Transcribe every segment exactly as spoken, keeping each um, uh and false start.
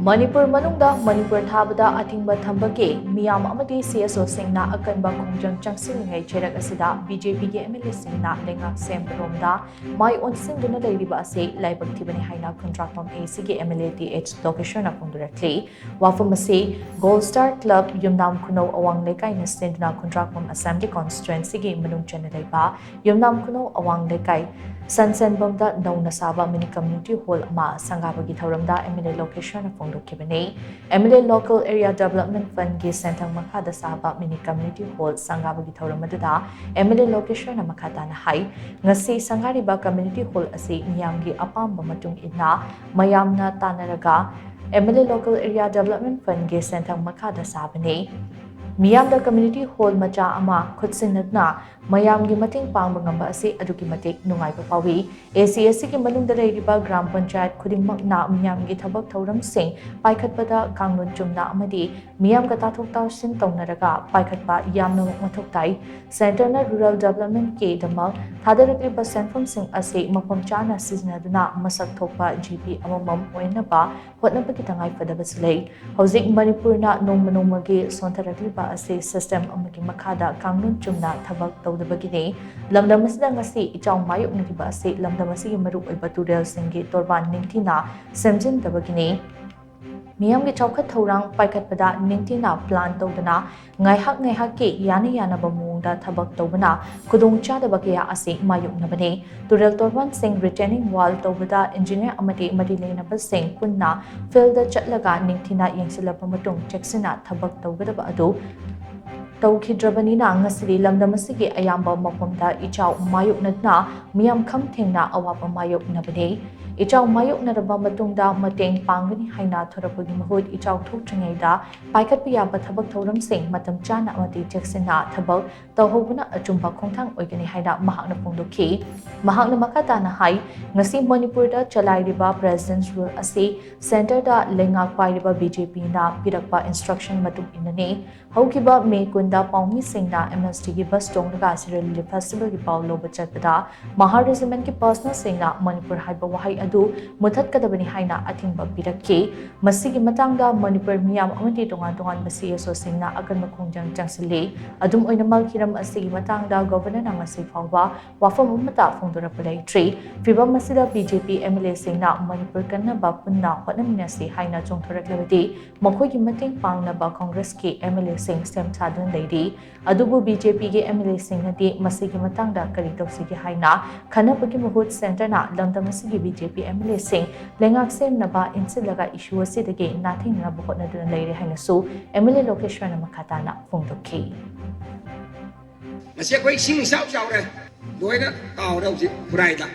ꯃꯅꯤꯄꯨꯔ ꯃꯅꯨꯡꯗ ꯃꯅꯤꯄꯨꯔ ꯊꯥꯕꯗ ꯑꯊꯤꯡꯕ ꯊꯝꯕꯒꯤ ꯃꯤꯌꯥꯝ ꯑꯃꯗꯤ CSOꯁꯤꯡꯅ ꯑꯀꯟꯕ ꯈꯣꯡꯖꯪ ꯆꯪꯁꯤꯜꯂꯤꯉꯩ ꯆꯩꯔꯛ ꯑꯁꯤꯗ BJPꯒꯤ MLAꯁꯤꯡꯅ ꯂꯩꯉꯥꯛ ꯁꯦꯝꯕꯔꯣꯝꯗ ꯃꯥꯏ ꯑꯣꯟꯁꯤꯟꯗꯨꯅ ꯂꯩꯔꯤꯕ ꯑꯁꯤ ꯂꯥꯏꯕꯛ ꯊꯤꯕꯅꯤ ꯍꯥꯏꯅ ꯈꯨꯟꯗ꯭ꯔꯥꯛꯄꯝ ACꯒꯤ MLA Th Lokeshwarꯅ ꯐꯣꯡꯗꯣꯔꯛꯂꯤ꯫ ꯋꯥꯐꯝ ꯑꯁꯤ Gold Star Club ꯌꯨꯝꯅꯥꯝ ꯈꯨꯅꯧ ꯑꯋꯥꯡ ꯂꯩꯀꯥꯏꯅ ꯁꯤꯟꯗꯨꯅ ꯈꯨꯟꯗ꯭ꯔꯥꯛꯄꯝ Assembly Constituencyꯒꯤ ꯃꯅꯨꯡ ꯆꯟꯅ ꯂꯩꯕ ꯌꯨꯝꯅꯥꯝ ꯈꯨꯅꯧ ꯑꯋꯥꯡ ꯂꯩꯀꯥꯏ ꯁꯟꯁꯦꯟꯕꯝꯗ ꯅꯧꯅ ꯁꯥꯕ mini community hall ꯑꯃ ꯁꯪꯒꯥꯕꯒꯤ ꯊꯧꯔꯝꯗ MLA ꯂꯣꯀꯦꯁ꯭ꯋꯔꯅ ꯐꯣꯡꯗꯣꯛꯈꯤꯕꯅꯤ꯫ MLA Local Area Development Fundꯒꯤ ꯁꯦꯟꯊꯪ ꯃꯈꯥꯗ ꯁꯥꯕ mini community hall ꯁꯪꯒꯥꯕꯒꯤ ꯊꯧꯔꯝ ꯑꯗꯨꯗ MLA ꯂꯣꯀꯦꯁ꯭ꯋꯔꯅ ꯃꯈꯥ ꯇꯥꯅ ꯍꯥꯏ, ꯉꯁꯤ ꯁꯪꯒꯥꯔꯤꯕ community hall ꯑꯁꯤ ꯃꯤꯌꯥꯝꯒꯤ ꯑꯄꯥꯝꯕ ꯃꯇꯨꯡ ꯏꯟꯅ ꯃꯌꯥꯝꯅ ꯇꯥꯟꯅꯔꯒ MLA Local Area Development Fundꯒꯤ ꯁꯦꯟꯊꯪ ꯃꯈꯥꯗ ꯁꯥꯕꯅꯤ꯫ ꯃꯤꯌꯥꯝꯗ community hall ꯃꯆꯥ ꯑꯃ ꯈꯨꯠꯁꯤꯟꯅꯗꯨꯅ ꯃꯌꯥꯝꯒꯤ ꯃꯇꯦꯡ ꯄꯥꯡꯕ ꯉꯝꯕ ꯑꯁꯤ ꯑꯗꯨꯛꯀꯤ ꯃꯇꯤꯛ ꯅꯨꯡꯉꯥꯏꯕ ꯐꯥꯎꯏ꯫ ACACꯒꯤ ꯃꯅꯨꯡꯗ ꯂꯩꯔꯤꯕ ꯒ꯭ꯔꯥꯝ ꯄꯟꯆꯥꯌꯠ ꯈꯨꯗꯤꯡꯃꯛꯅ ꯃꯤꯌꯥꯝꯒꯤ ꯊꯕꯛ ꯊꯧꯔꯝꯁꯤꯡ ꯄꯥꯏꯈꯠꯄꯗ ꯀꯥꯡꯂꯣꯟ ꯆꯨꯝꯅ ꯑꯃꯗꯤ ꯃꯤꯌꯥꯝꯒ ꯇꯥꯊꯣꯛ ꯇꯥꯁꯤꯟ ꯇꯧꯅꯔꯒ ꯄꯥꯏꯈꯠꯄ ꯌꯥꯝꯅꯃꯛ ꯃꯊꯧ ꯇꯥꯏ꯫ Centreꯅ rural developmentꯀꯤꯗꯃꯛ ꯊꯥꯗꯔꯛꯂꯤꯕ ꯁꯦꯟꯐꯝꯁꯤꯡ ꯑꯁꯤ ꯃꯐꯝ ꯆꯥꯅ ꯁꯤꯖꯤꯟꯅꯗꯨꯅ ꯃꯁꯛ ꯊꯣꯛꯄ GP ꯑꯃꯃꯝ ꯑꯣꯏꯅꯕ ꯍꯣꯠꯅꯕꯒꯤ ꯇꯉꯥꯏꯐꯗꯕꯁꯨ ꯂꯩ꯫ ꯍꯧꯖꯤꯛ ꯃꯅꯤꯄꯨꯔꯅ ꯅꯣꯡꯃ ꯅꯣꯡꯃꯒꯤ ꯁꯣꯟꯊꯔꯛꯂꯤꯕ ꯑꯁꯤ system ꯑꯃꯒꯤ ꯃꯈꯥꯗ ꯀꯥꯡꯂꯣꯟ ꯆꯨꯝꯅ ꯊꯕꯛ ꯇꯧꯗꯕꯒꯤꯅꯤ꯫ ꯂꯝꯗꯝ ꯑꯁꯤꯗ ꯉꯁꯤ ꯏꯆꯥꯎ ꯃꯥꯌꯣꯛꯅꯔꯤꯕ ꯑꯁꯤ ꯂꯝꯗꯝ ꯑꯁꯤꯒꯤ ꯃꯔꯨꯑꯣꯏꯕ ꯇꯨꯔꯦꯜꯁꯤꯡꯒꯤ ꯇꯣꯔꯕꯥꯟ ꯅꯤꯡꯊꯤꯅ ꯁꯦꯝꯖꯤꯟꯗꯕꯒꯤꯅꯤ꯫ ꯃꯤꯌꯥꯝꯒꯤ ꯆꯥꯎꯈꯠ ꯊꯧꯔꯥꯡ ꯄꯥꯏꯈꯠꯄꯗ ꯅꯤꯡꯊꯤꯅ plan ꯇꯧꯗꯅ ꯉꯥꯏꯍꯥꯛ ꯉꯥꯏꯍꯥꯛꯀꯤ ꯌꯥꯅ ꯌꯥꯅꯕ ꯃꯑꯣꯡꯗ ꯊꯕꯛ ꯇꯧꯕꯅ ꯈꯨꯗꯣꯡꯆꯥꯗꯕ ꯀꯌꯥ ꯑꯁꯤ ꯃꯥꯌꯣꯛꯅꯕꯅꯤ꯫ ꯇꯨꯔꯦꯜ ꯇꯣꯔꯕꯥꯟꯁꯤꯡ retaining wall ꯇꯧꯕꯗ engineer ꯑꯃꯗꯤ ꯃꯔꯤ ꯂꯩꯅꯕꯁꯤꯡ ꯄꯨꯟꯅ fieldꯗ ꯆꯠꯂꯒ ꯅꯤꯡꯊꯤꯅ ꯌꯦꯡꯁꯤꯜꯂꯕ ꯃꯇꯨꯡ ꯆꯦꯛꯁꯤꯟꯅ ꯊꯕꯛ ꯇꯧꯒꯗꯕ ꯑꯗꯨ ꯇꯧꯈꯤꯗ꯭ꯔꯕꯅꯤꯅ ꯉꯁꯤꯗꯤ ꯂꯝꯗꯝ ꯑꯁꯤꯒꯤ ꯑꯌꯥꯝꯕ ꯃꯐꯝꯗ ꯏꯆꯥꯎ ꯃꯥꯌꯣꯛꯅꯗꯨꯅ ꯃꯤꯌꯥꯝ ꯈꯝ ꯊꯦꯡꯅ ꯑꯋꯥꯕ ꯃꯥꯌꯣꯛꯅꯕꯅꯤ꯫ ꯏꯆꯥꯎ ꯃꯥꯌꯣꯛꯅꯔꯕ ꯃꯇꯨꯡꯗ ꯃꯇꯦꯡ ꯄꯥꯡꯒꯅꯤ ꯍꯥꯏꯅ ꯊꯣꯔꯛꯄꯒꯤ ꯃꯍꯨꯠ ꯏꯆꯥꯎ ꯊꯣꯛꯇ꯭ꯔꯤꯉꯩꯗ ꯄꯥꯏꯈꯠꯄ ꯌꯥꯕ ꯊꯕꯛ ꯊꯧꯔꯝꯁꯤꯡ ꯃꯇꯝ ꯆꯥꯅ ꯑꯃꯗꯤ ꯆꯦꯛꯁꯤꯟꯅ ꯊꯕꯛ ꯇꯧꯍꯧꯕꯅ ꯑꯆꯨꯝꯕ ꯈꯣꯡꯊꯥꯡ ꯑꯣꯏꯒꯅꯤ ꯍꯥꯏꯅ ꯃꯍꯥꯛꯅ ꯐꯣꯡꯗꯣꯛꯈꯤ꯫ ꯃꯍꯥꯛꯅ ꯃꯈꯥ ꯇꯥꯅ ꯍꯥꯏ, ꯉꯁꯤ ꯃꯅꯤꯄꯨꯔꯗ ꯆꯂꯥꯏꯔꯤꯕ President's Rule ꯑꯁꯤ centreꯗ ꯂꯩꯉꯥꯛ ꯄꯥꯏꯔꯤꯕ BJPꯅ ꯄꯤꯔꯛꯄ instruction ꯃꯇꯨꯡ ꯏꯟꯅꯅꯤ꯫ ꯍꯧꯈꯤꯕ May ꯀꯨꯟꯗ ꯄꯥꯎꯃꯤꯁꯤꯡꯅ MSTꯒꯤ bus ꯇꯣꯡꯂꯒ ꯁꯤꯔꯣꯏ ꯂꯤꯂꯤ festivalꯒꯤ ꯄꯥꯎ ꯂꯧꯕ ꯆꯠꯄꯗ Mahar Regimentꯀꯤ personnelꯁꯤꯡꯅ ꯃꯅꯤꯄꯨꯔ ꯍꯥꯏꯕ ꯋꯥꯍꯩ ꯑꯗꯨ ꯃꯨꯊꯠꯀꯗꯕꯅꯤ ꯍꯥꯏꯅ ꯑꯊꯤꯡꯕ ꯄꯤꯔꯛꯈꯤ꯫ ꯃꯁꯤꯒꯤ ꯃꯇꯥꯡꯗ ꯃꯅꯤꯄꯨꯔ ꯃꯤꯌꯥꯝ ꯑꯃꯗꯤ ꯇꯣꯉꯥꯟ ꯇꯣꯉꯥꯟꯕ ꯁꯤ ꯑꯦꯁ ꯑꯣꯁꯤꯡꯅ ꯑꯀꯟꯕ ꯈꯣꯡꯖꯪ ꯆꯪꯁꯤꯜꯂꯤ꯫ ꯑꯗꯨꯝ ꯑꯣꯏꯅꯃꯛ, ꯍꯤꯔꯝ ꯑꯁꯤꯒꯤ ꯃꯇꯥꯡꯗ ꯒꯕꯔꯅꯔꯅ ꯉꯁꯤ ꯐꯥꯎꯕ ꯋꯥꯐꯝ ꯑꯃꯠꯇ ꯐꯣꯡꯗꯣꯔꯛꯄ ꯂꯩꯇ꯭ꯔꯤ꯫ ꯐꯤꯚꯝ ꯑꯁꯤꯗ B J P M L ꯑꯦꯁꯤꯡꯅ ꯃꯅꯤꯄꯨꯔ ꯀꯟꯅꯕ ꯄꯨꯟꯅ ꯍꯣꯠꯅꯃꯤꯟꯅꯁꯤ ꯍꯥꯏꯅ ꯆꯣꯡꯊꯣꯔꯛꯂꯕꯗꯤ ꯃꯈꯣꯏꯒꯤ ꯃꯇꯦꯡ ꯄꯥꯡꯅꯕ ꯀꯣꯡꯒ꯭ꯔꯦꯁꯀꯤ ꯑꯦꯝ ꯑꯦꯜ ꯑꯦꯁꯤꯡ ꯁꯦꯝ ꯁꯥꯗꯨꯅ ꯂꯩꯔꯤ꯫ ꯑꯗꯨꯕꯨ ꯕꯤ ꯖꯦ ꯄꯤꯒꯤ ꯑꯦꯝ ꯑꯦꯜ ꯑꯦꯁꯤꯡꯅꯗꯤ ꯃꯁꯤꯒꯤ ꯃꯇꯥꯡꯗ ꯀꯔꯤ ꯇꯧꯁꯤꯒꯦ ꯍꯥꯏꯅ ꯈꯟꯅꯕꯒꯤ ꯃꯍꯨꯠ ꯁꯦꯟꯇꯔꯅ ꯂꯝꯗꯝ ꯑꯁꯤꯒꯤ B J P M L ꯑꯦꯁꯤꯡ ꯂꯩꯉꯥꯛ ꯁꯦꯝꯅꯕ ꯏꯟꯁꯤꯜꯂꯒ ꯏꯁꯨ ꯑꯁꯤꯗꯒꯤ ꯅꯥꯊꯩꯅꯕ ꯍꯣꯠꯅꯗꯨꯅ ꯂꯩꯔꯦ ꯍꯥꯏꯅꯁꯨ ꯑꯦꯝ ꯑꯦꯜ ꯑꯦ ꯂꯣꯀꯦꯁ꯭ꯋꯔꯅ ꯃꯈꯥ ꯇꯥꯅ ꯐꯣꯡꯗꯣꯛꯈꯤ꯫ ꯃꯁꯤ ꯑꯩꯈꯣꯏ ꯏꯁꯤꯡ ꯏꯆꯥꯎ ꯆꯥꯎꯔꯦ, ꯂꯣꯏꯅ ꯇꯥꯎꯔꯦ ꯍꯧꯖꯤꯛ ꯈꯨꯔꯥꯏꯗ꯫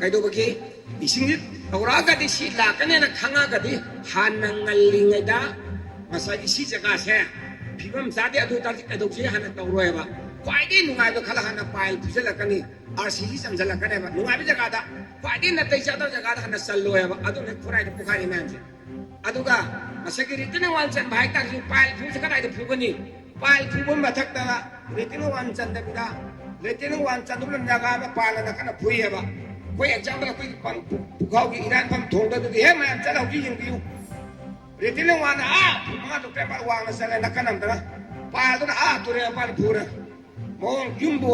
ꯀꯩꯗꯧꯕꯒꯤ? ꯏꯁꯤꯡꯁꯤ ꯇꯧꯔꯛꯑꯒꯗꯤ ꯁꯤ ꯂꯥꯛꯀꯅꯦꯅ ꯈꯪꯉꯒꯗꯤ ꯍꯥꯟꯅ ꯉꯜꯂꯤꯉꯩꯗ ꯉꯁꯥꯏꯒꯤ ꯁꯤ ꯖꯒꯥꯁꯦ ꯐꯤꯕꯝ ꯆꯥꯗꯦ, ꯑꯗꯨ ꯑꯣꯏꯇꯥꯔꯗꯤ ꯀꯩꯗꯧꯁꯤ ꯍꯥꯟꯅ ꯇꯧꯔꯣꯏꯕ꯫ ꯈ꯭ꯋꯥꯏꯗꯒꯤ ꯅꯨꯡꯉꯥꯏꯕ ꯈꯜꯂ ꯍꯥꯟꯅ ꯄꯥꯏꯜ ꯐꯨꯖꯜꯂꯛꯀꯅꯤ, ꯑꯥꯔ ꯁꯤ ꯁꯤ ꯆꯟꯁꯤꯜꯂꯛꯀꯅꯦꯕ꯫ ꯅꯨꯡꯉꯥꯏꯕ ꯖꯒꯥꯗ, ꯈ꯭ꯋꯥꯏꯗꯒꯤ ꯅꯥꯇꯩ ꯆꯥꯗꯕ ꯖꯒꯥꯗ ꯍꯥꯟꯅ ꯆꯜꯂꯣꯏꯕ꯫ ꯑꯗꯨꯅ ꯈꯨꯔꯥꯏꯗ ꯄꯣꯈꯥꯏꯔꯤ ꯃꯌꯥꯝꯁꯦ꯫ ꯑꯗꯨꯒ ꯉꯁꯥꯏꯒꯤ ꯔꯤꯇꯦꯅꯤꯡ ꯋꯥꯜ ꯆꯟꯕ ꯍꯥꯏꯇꯥꯔꯁꯨ ꯄꯥꯏꯜ ꯐꯨꯕꯁꯦ ꯀꯗꯥꯏꯗ ꯐꯨꯒꯅꯤ? ꯄꯥꯏꯜ ꯐꯨꯕ ꯃꯊꯛꯇ ꯔꯤꯇꯦꯅꯤꯡ ꯋꯥꯜ ꯆꯟꯗꯕꯤꯗ, ꯔꯤꯇꯦꯅꯤꯡ ꯋꯥꯜ ꯆꯟꯗꯕꯅ ꯖꯒꯥ ꯑꯃ ꯄꯥꯜꯂ ꯅꯥꯀꯟꯅ ꯐꯨꯏꯌꯦꯕ꯫ ꯑꯩꯈꯣꯏ ꯑꯦꯛꯖꯥꯝꯄꯜ ꯑꯩꯈꯣꯏꯒꯤ ꯄꯪ-, ꯄꯨ-, ꯄꯨꯈꯥꯎꯒꯤ ꯏꯔꯥꯟꯐꯝ ꯊꯣꯡꯗꯣ ꯑꯗꯨꯗꯤ ꯍꯦꯛ ꯃꯌꯥꯝ ꯆꯠꯂ ꯍꯧꯖꯤꯛ ꯌꯦꯡꯕꯤꯌꯨ꯫ ꯔꯤꯇꯦꯅꯤꯡ ꯋꯥꯜꯅ ꯑꯥ ꯐꯨꯠ ꯃꯉꯥ ꯇꯔꯨꯛ ꯄꯦꯄꯔ ꯋꯥꯡꯅ ꯆꯠꯂꯦ ꯅꯥꯀꯟ ꯑꯃꯗꯅ꯫ ꯄꯥꯏꯜꯗꯨꯅ ꯑꯥ ꯇꯨꯔꯦꯜ ꯃꯄꯥꯟꯗ ꯐꯨꯔꯦ꯫ ꯃꯑꯣꯡ ꯌꯨꯝꯕꯨ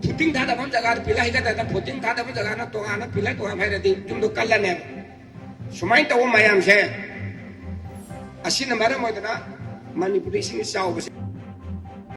ꯐꯨꯇꯤꯡ ꯊꯥꯗꯕ ꯑꯃ ꯖꯒꯥꯗ ꯄꯤꯂꯔ ꯍꯩꯒꯠꯇꯅ ꯐꯨꯇꯤꯡ ꯊꯥꯗꯕ ꯖꯒꯥꯅ ꯇꯣꯉꯥꯟꯅ ꯄꯤꯂꯔ ꯇꯣꯉꯥꯟꯅ ꯍꯩꯔꯗꯤ ꯌꯨꯝꯗꯣ ꯀꯜꯂꯅꯦꯕ꯫ ꯁꯨꯃꯥꯏꯅ ꯇꯧꯕ ꯃꯌꯥꯝꯁꯦ ꯑꯁꯤꯅ ꯃꯔꯝ ꯑꯣꯏꯗꯅ ꯃꯅꯤꯄꯨꯔꯗ ꯏꯁꯤꯡ ꯏꯆꯥꯎꯕꯁꯦ꯫